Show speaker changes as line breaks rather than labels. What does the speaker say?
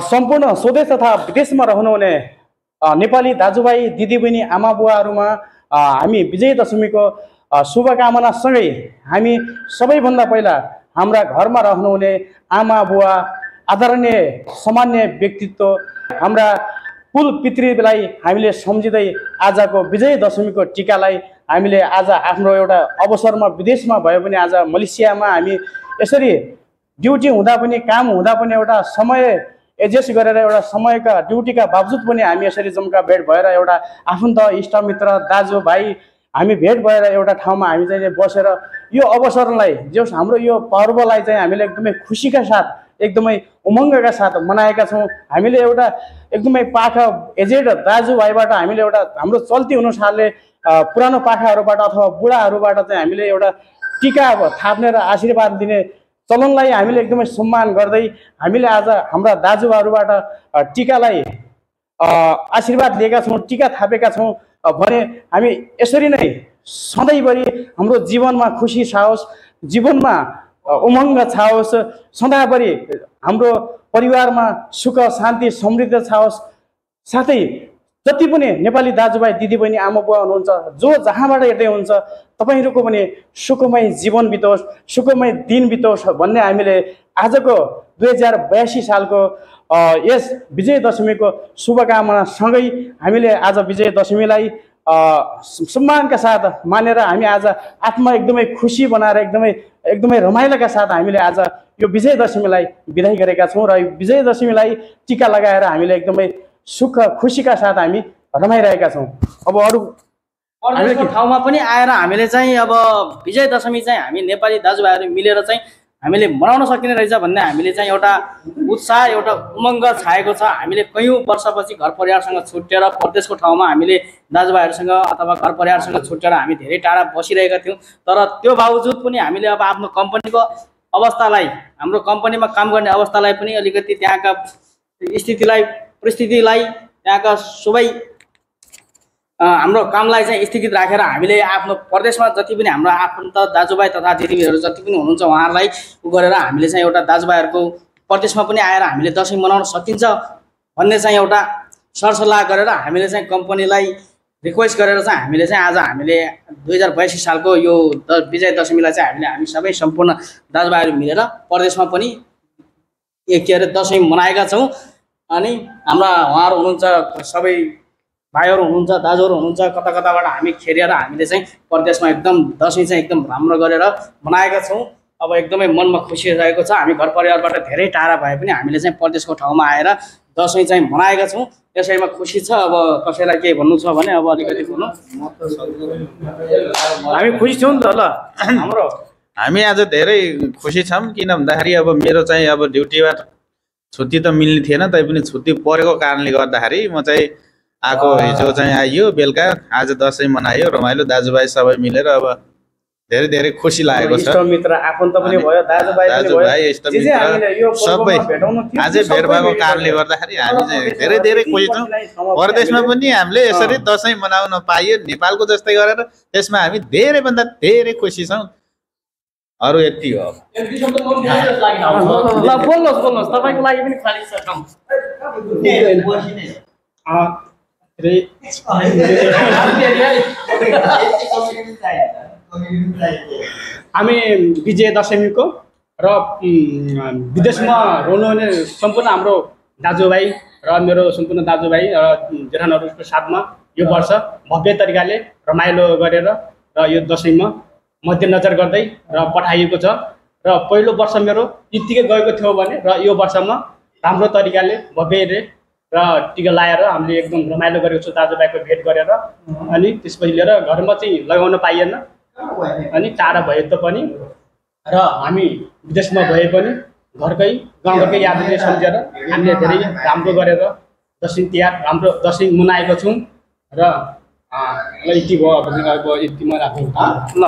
सम्पूर्ण स्वदेश तथा विदेशमा रहनुहुने नेपाली दाजुभाइ दिदीबहिनी आमा बुवाहरूमा हामी विजय दशमीको शुभकामना सँगै हामी सबैभन्दा पहिला हाम्रा घरमा रहनुहुने आमा बुवा आदरणीय सामान्य व्यक्तित्व हाम्रा कुल पितृलाई हामीले सम्झिँदै आजको विजय दशमीको टिकालाई हामीले आज आफ्नो एउटा अवसरमा विदेशमा भए पनि आज मलेसियामा हामी यसरी ड्युटी हुँदा पनि काम हुँदा पनि एउटा समय एडजस्ट गरेर एउटा समयका ड्युटीका बावजुद पनि हामी यसरी जम्का भेट भएर एउटा आफन्त इष्टमित्र दाजुभाइ हामी भेट भएर एउटा ठाउँमा हामी चाहिँ बसेर यो अवसरलाई जो हाम्रो यो पर्वलाई चाहिँ हामीले एकदमै खुसीका साथ एकदमै उमङ्गका साथ मनाएका छौँ। हामीले एउटा एकदमै पाखा एजेड दाजुभाइबाट हामीले एउटा हाम्रो चल्ती अनुसारले पुरानो पाखाहरूबाट अथवा बुढाहरूबाट चाहिँ हामीले एउटा टिका थाप्ने र आशीर्वाद दिने चलनलाई हामीले एकदमै सम्मान गर्दै हामीले आज हाम्रा दाजुभाइहरूबाट टिकालाई आशीर्वाद लिएका छौँ, टिका थापेका छौँ भने हामी यसरी नै सधैँभरि हाम्रो जीवनमा खुसी छाओस्, जीवनमा उमङ्ग छाओस्, सदाभरि हाम्रो परिवारमा सुख शान्ति समृद्ध छाओस्। साथै जति पनि नेपाली दाजुभाइ दिदीबहिनी आमा बुवा हुनुहुन्छ जो जहाँबाट हेर्दै हुन्छ तपाईँहरूको पनि सुखमय जीवन बितोस्, सुखमय दिन बितोस् भन्ने हामीले आजको 2082 सालको यस विजय दशमीको शुभकामनासँगै हामीले आज विजय दशमीलाई सम्मानका साथ मानेर हामी आज आत्मा एकदमै खुसी बनाएर एकदमै रमाइलोका साथ हामीले आज यो विजय दशमीलाई बिदाई गरेका छौँ र यो विजय दशमीलाई टिका लगाएर हामीले एकदमै सुख खुसीका साथ हामी रमाइरहेका छौँ। अब अरू
ठाउँमा पनि आएर हामीले चाहिँ अब विजय दशमी चाहिँ हामी नेपाली दाजुभाइहरू मिलेर चाहिँ हामीले मनाउन सकिने रहेछ भन्ने हामीले चाहिँ एउटा उत्साह एउटा उमङ्ग छाएको छ। हामीले कयौँ वर्षपछि घर परिवारसँग छुट्टिएर परदेशको ठाउँमा हामीले दाजुभाइहरूसँग अथवा घर परिवारसँग छुट्टिएर हामी धेरै टाढा बसिरहेका थियौँ, तर त्यो बावजुद पनि हामीले अब आफ्नो कम्पनीको अवस्थालाई हाम्रो कम्पनीमा काम गर्ने अवस्थालाई पनि अलिकति त्यहाँका परिस्थितिलाई त्यहाँका सबै हाम्रो कामलाई चाहिँ स्थगित राखेर हामीले आफ्नो प्रदेशमा जति पनि हाम्रो आफन्त दाजुभाइ तथा दिदीबहिनीहरू जति पनि हुनुहुन्छ उहाँहरूलाई गरेर हामीले चाहिँ एउटा दाजुभाइहरूको प्रदेशमा पनि आएर हामीले दशैँ मनाउन सकिन्छ भन्ने चाहिँ एउटा सरसल्लाह गरेर हामीले चाहिँ कम्पनीलाई रिक्वेस्ट गरेर चाहिँ हामीले चाहिँ आज हामीले 2082 सालको यो विजय दशमीलाई चाहिँ हामी सबै सम्पूर्ण दाजुभाइहरू मिलेर प्रदेशमा पनि दशैँ मनाएका छौँ। अनि हाम्रा उहाँहरू हुनुहुन्छ सबै भाइहरू हुनुहुन्छ दाजुहरू हुनुहुन्छ कता कताबाट हामी खेरेर हामीले चाहिँ प्रदेशमा एकदम दशैँ चाहिँ एकदम राम्रो गरेर मनाएका छौँ। अब एकदमै मनमा खुसी रहेको छ। हामी घर परिवारबाट धेरै टाढा भए पनि हामीले चाहिँ प्रदेशको ठाउँमा आएर दशैँ चाहिँ मनाएका छौँ, त्यसैमा खुसी छ। अब कसैलाई केही भन्नु छ भने अब अलिकति भन्नु। हामी खुसी छौँ नि त। ल हाम्रो
हामी आज धेरै खुसी छौँ किन भन्दाखेरि अब मेरो चाहिँ अब ड्युटीबाट छुट्टी त मिल्ने थिएन, तैपनि छुट्टी परेको कारणले गर्दाखेरि म चाहिँ आएको हिजो चाहिँ आइयो, बेलुका आज दशैँ मनायो, रमाइलो दाजुभाइ सबै मिलेर अब धेरै धेरै खुसी लागेको छ।
इष्टमित्र आफन्त पनि भयो,
दाजुभाइ इष्टमित्र सबै आजै भेट भएको कारणले गर्दाखेरि हामी चाहिँ धेरै धेरै खुसी छौँ। परदेशमा पनि हामीले यसरी दशैँ मनाउन पाइयो नेपालको जस्तै गरेर, त्यसमा हामी धेरैभन्दा धेरै खुसी छौँ। अरू यति हो।
बोल्नुहोस् तपाईँको लागि पनि खाली छ। हामी विजय दशमीको र विदेशमा रहनुहुने सम्पूर्ण हाम्रो दाजुभाइ र मेरो सम्पूर्ण दाजुभाइ र जेठानहरूको साथमा यो वर्ष भव्य तरिकाले रमाइलो गरेर र यो दशैँमा मध्यनजर गर्दै र पठाइएको छ। र पहिलो वर्ष मेरो यत्तिकै गएको थियो भने र यो वर्षमा राम्रो तरिकाले भव्य र टिका लाएर हामीले एकदम रमाइलो गरेको छु दाजुभाइको भेट गरेर। अनि त्यसपछि लिएर घरमा चाहिँ लगाउन पाइएन, अनि टाढा भए तापनि र हामी विदेशमा भए पनि गाउँघरकै यादले सम्झेर हामीले धेरै राम्रो गरेर दशैँ तिहार राम्रो दशैँ मनाएको छौँ। र यति भयो भने अब यतिमा राखौँ। ल